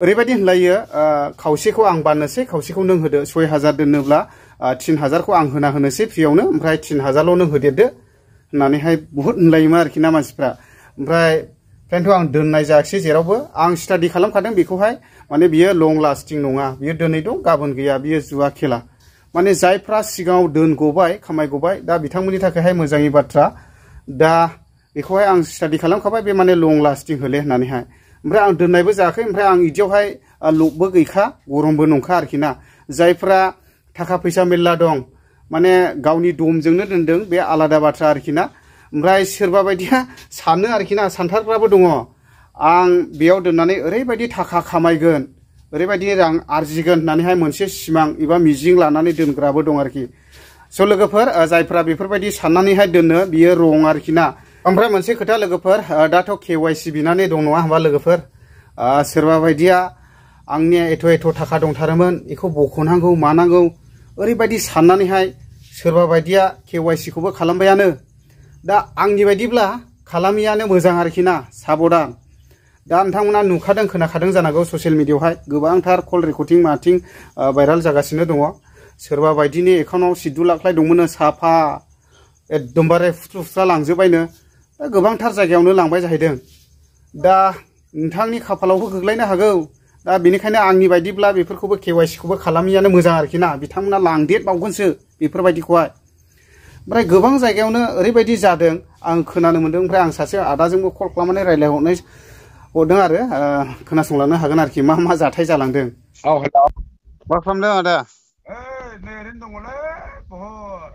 ओरैबायदि होनलायो खावसेखौ आं बाननोसै खावसेखौ नों होदो 6000 दोनोब्ला 3000खौ आं होनोसै फ्रियावनो ओमफ्राय 3000ल' नों होदेरदो होननानैहाय बहुत होनलायोमोन आरोखि ना मानसिफ्रा ओमफ्राय फ्रायनोथ' आं दोननाय जायाखिसै जेरावबो आं स्टाडि खालामखादों बेखौहाय माने बियो लं लास्टिं नङा बियो दिनै दं गाबोन गैया बियो जुवा खेला माने जायफ्रा सिगाङाव दोनगबाय खामायगबाय दा बिथांमोननि थाखायहाय मोजांनि बाथ्रा दा बेखौहाय आं स्टाडि खालामखाबाय बे माने लं लास्टिं होले होननानैहाय ओमफ्राय आं दोननायबो जायाखै ओमफ्राय आं इदियावहाय लकबो गैखा गरमबो नंखा आरोखि ना जायफ्रा थाखा फैसा मेल्ला दं माने गावनि दमजोंनो दोनदों बे आलादा बाथ्रा आरोखि ना ओमफ्राय सोरबा बायदिया सानो आरोखि ना सानथारग्राबो दङ आं बेयाव दोननानै ओरैबायदि थाखा खामायगोन ओरैबायदि रां आरजिगोन होननानैहाय मोनसे सिमां एबा मिजिं लानानै दोनग्राबो दं आरोखि स' लोगोफोर जायफ्रा बेफोरबायदि साननानैहाय दोनो बियो रं आरोखि ना ओमफ्राय मोनसे खोथा लोगोफोर दाथ' KYC बिनानै दं नङा होमबा लोगोफोर सोरबा बायदिया आंनिया एथ' थाखा दंथारोमोन बेखौ बख'नांगौ मानांगौ ओरैबायदि साननानैहाय सोरबा बायदिया KYC खौबो खालामबायानो दा आंनि बायदिब्ला खालामियानो मोजां आरोखि ना साबधान दा नोंथांमोना नुखादों खोनाखादों जानांगौ ससियेल मिडियायावहाय गोबांथार कल रेकर्डिं माथिं भाइराल जागासिनो दङ सोरबा बायदिनि एकाउन्टआव 12 लाख दंमोन साफा एकदमबारे फुथ्रुफ्रा लांजोबबायनो दा गोबांथार जायगायावनो लांबाय जाहैदों दा नोंथांनि खाफालावबो गोग्लैनो हागौ दा बेनिखायनो आंनि बायदिब्ला बेफोरखौबो KYC खौबो खालामियानो मोजां आरोखि ना बिथांमोना लांदेरबावगोनसो बेफोरबायदिखौहाय ओमफ्राय गोबां जायगायावनो ओरैबायदि जादों आं खोनानो मोन्दों ओमफ्राय आं सासे आदाजोंबो कल खालामनानै रायलायहरदों आरो खोनासंलांनो हागोन आरोखि मा जाथाय जालांदों औ हेलौ मा खालामदों आदा नै ओरैनो दङलै बहुद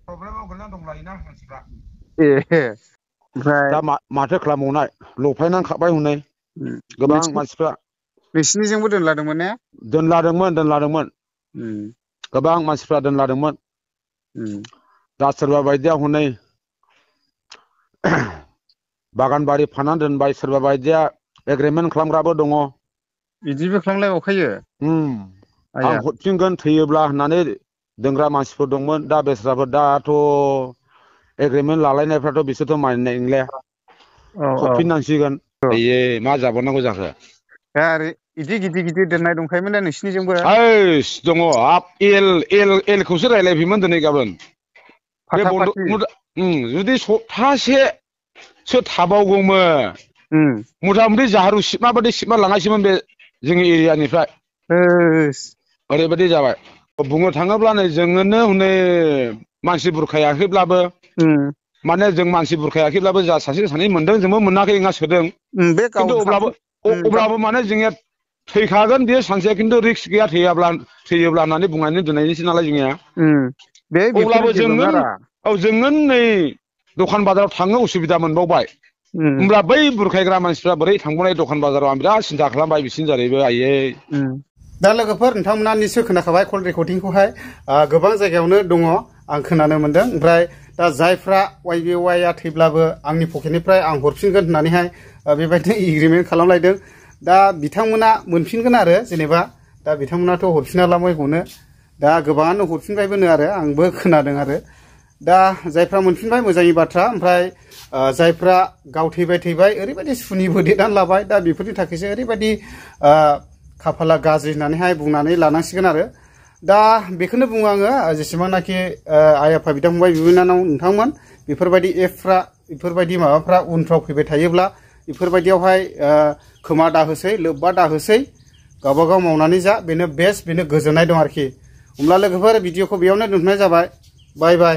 प्रब्लेमाव गोलैना दंलायोना मानसिफ्रा ओमफ्राय दा माथो खालामबावनाय लफायनानै खाबाय हनै गोबां मानसिफ्रा नोंसिनिजोंबो दोनलादोंमोन ने दोनलादोंमोन गोबां मानसिफ्रा दोनलादोंमोन दा सोरबा बायदिया हनै बागानबारि फाननानै दोनबाय सोरबा बायदिया एग्रिमेन्ट खालामग्राबो दङ बिदिबो खालामलायबावखायो आं हरफिनगोन थैयोब्ला होननानै दोनग्रा मानसिफोर दंमोन दा बेस्राफोर दाथ' एग्रिमेन्ट लालायनायफ्राथ' बिसोरथ' मानिनाय नंलिया हरफिननांसिगोन आयै मा जाबावनांगौ जाखो दा ओरै इदि गिदिर दोननाय दंखायोमोन ना नोंसिनिजोंबो दङ एल खौसो रायलायफैयोमोन दिनै गाबोन बे बन्द जुदि सप्तासेसो थाबावगौमोन मथा मथि जाहारु सिबमा बादि सिबमा लाङासैमोन बे जोंनि एरियानिफ्राय ओरैबायदि जाबाय बुंनो थाङोब्ला नै जोङोनो हनै मानसि बुरखायाखैब्लाबो माने जों मानसि बुरखायाखैब्लाबो जा सासे सानै मोनदों जोंबो मोनाखै नङा सोदों खिन्थु अब्लाबो माने जोंनिया थैखागोन बेयो सानसे खिन्थु रिक्स गैया थैयोब्ला होननानै बुंनानै दोननायनिसै नालाय जोंनिया अब्लाबो जोङो नै दखान बाजाराव थांनो उसुबिदा मोनबावबाय होमब्ला बै बुरखायग्रा मानसिफ्रा बोरै थांबावनाय दखान बाजाराव आं बिराद सिन्था खालामबाय बिसिनि जारैबो आयै दा लोगोफोर नोंथांमोना निस्सय खोनाखाबाय कल रेकर्डिंखौहाय गोबां जायगायावनो दङ आं खोनानो मोन्दों ओमफ्राय दा जायफ्रा वाइआ थैब्लाबो आंनि पकेटनिफ्राय आं हरफिनगोन होननानैहाय बेबायदिनो एग्रिमेन्ट खालामलायदों दा बिथांमोना मोनफिनगोन आरो जेनेबा दा बिथांमोनाथ' हरफिनाला माइखौनो दा गोबाङानो हरफिनबायबोनो आरो आंबो खोनादों आरो दा जायफ्रा मोनफिनबाय मोजांनि बाथ्रा ओमफ्राय जायफ्रा गाव थैबाय ओरैबायदि सुनिबो देनानै लाबाय दा बेफोरनि थाखायसो ओरैबायदि खाफाला गाज्रि होननानैहाय बुंनानै लानांसिगोन आरो दा बेखौनो बुङो आङो जेसेबांनाखि आइ आफा बिदा फंबाय बिनानाव नोंथांमोन बेफोरबायदि एपफ्रा बेफोरबायदि माबाफ्रा उनफ्राव फैबाय थायोब्ला बेफोरबायदियावहाय खोमा दाहोसै लोब्बा दाहोसै गावबागाव मावनानै जा बेनो बेस्ट बेनो गोजोननाय दं आरोखि होमब्ला लोगोफोर भिडिअखौ बेयावनो दोनथ'नाय जाबाय बाय बाय